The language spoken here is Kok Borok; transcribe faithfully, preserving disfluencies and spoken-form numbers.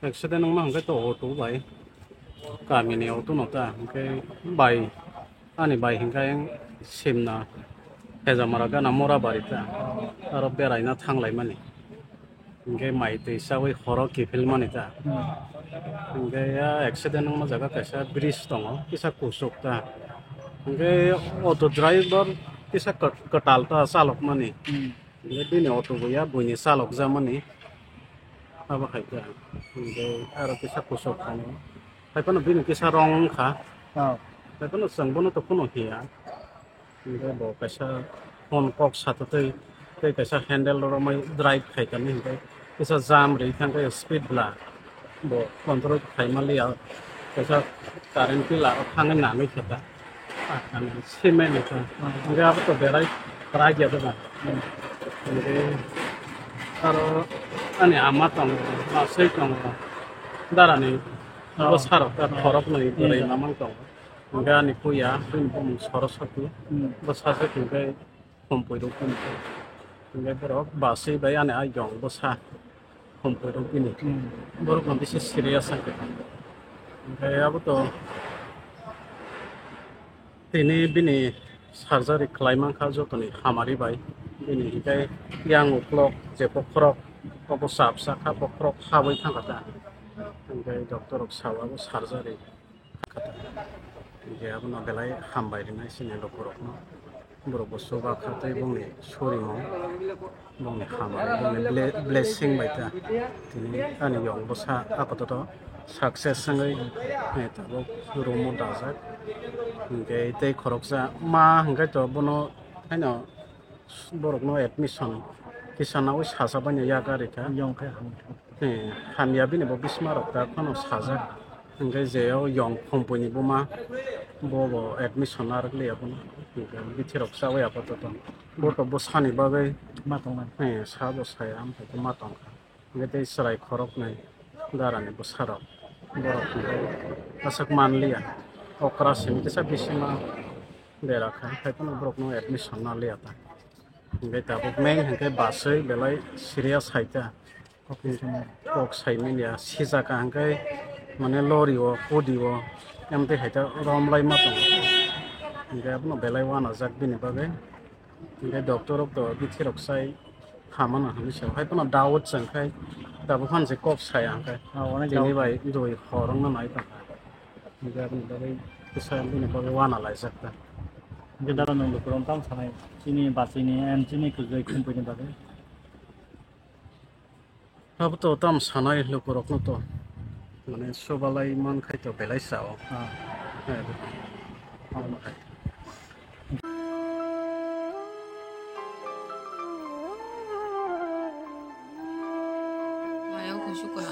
Accident wngma hwnkhe to auto bai, kamini auto no ta, hwnkhe bai, ani bai hwnkhe simna Hejamara gana Morabari ta, aro beraina thanglaimani, hwnkhe mai twi chawi horo kiphilmani ta, hwnkhe ya accident wngma jaga kaisa bridge tongo, kisa kuchuk ta, hwnkhe auto driver kisa kwt-, kwtal ta chalokmani. Hwnkhe bini auto bo ya buini chalokjakmani. Abo hai khe hwnkhe aro kisa kusuk tongo. Hai phano bini kisa wrong wngkha. Oh. Hai phano chwng bono to phano hiya. Hwnkhe bo kaisa phone kok satutwi tei kaisa handle rw romwi drive khai tongwi hwnkhe kisa jam rwi thangkhe speed bla. Bo control khai manliya, kaisa current pillar o thangwi nangwi khe ta. Pakani cement ni kha. Hwnkhe abo to berai kwrak ya da. Hwnkhe aro ani ama tongo, masai tongo, darani bwsarok ta khoroknwi bwrwi mamang tongo. Hwnkhe ani puya, bini bumung Soroswati, bwsa se hwnkhe Khompui rok hwn khe, hwnkhe borok bachwi bai ani ayong bwsa khompui rok bini. Borok no bisi serious wngkha. Hwnkhe abo to tini bini surgery khlai mankha jotoni hamari bai. Bini hwnkhe yang uklok je bokhorok, obo chapsa kha, bokhorok habwi thangkha ta. Hwnkhe doctor rok sao abo surgery. Je abono belai hambai rinai chini lukurokno. Borokbo chuba kha tei bongni surimung, bongni hambai, bongni ble-, blessing bai ta. Tini ani yong bwsa apatoto success wngwi, eh, tabuk room o dajak. Hwnkhe tei khoroksa ma hwnkhe to bono haino borokno admission kisa naui sacha baino yakarwi kha. Yong khe hamkha. Eh, hamya bini bo bisma rok ta phano sajak. Hwnkhe je o yong Khompoini buma bo bo admission narwk liya bono. Hwnkhe bithi rok chaui apatoto. Bo to bwsani bagwi ma tongnai. Eh, sa bo saya amthoito ma tongkha. Hwnkhe tei chwrai khoroknwi darani bwsarok. Borok hwnkhe aswk manliya. Okra simi kisa bisima bera kha. Hai phano borokno admission na liya ta. Hwnkhe tabuk main hwnkhe bachwi belai serious hai ta. Kok sai manya sijak ang khe mane lori o, kudi o, amtwi hai ta rom lai ma tongo. Hwnkhe abono belai uanajak bini bagwi. Hwnkhe doctor rok to bithi rok sai hamano hinwi sa. Hai phano doubt chwng khai tabuk phan se kok sai ang khe. Ah, onek tini doubt. Bai dui hor wngna nai tong kha. Hwnkhe aboni bagwi kisa bini bagwi uana laijak ta. Hwnkhe dada nwng lukurok tamo sanai chini bachwini and chini kwrwi Khumpuini bagwi? Abo to tamo sanai lukurokno to, mane, sobalai man khai to belai sao. Ah. Eh, abo hai. Mayung kusuka.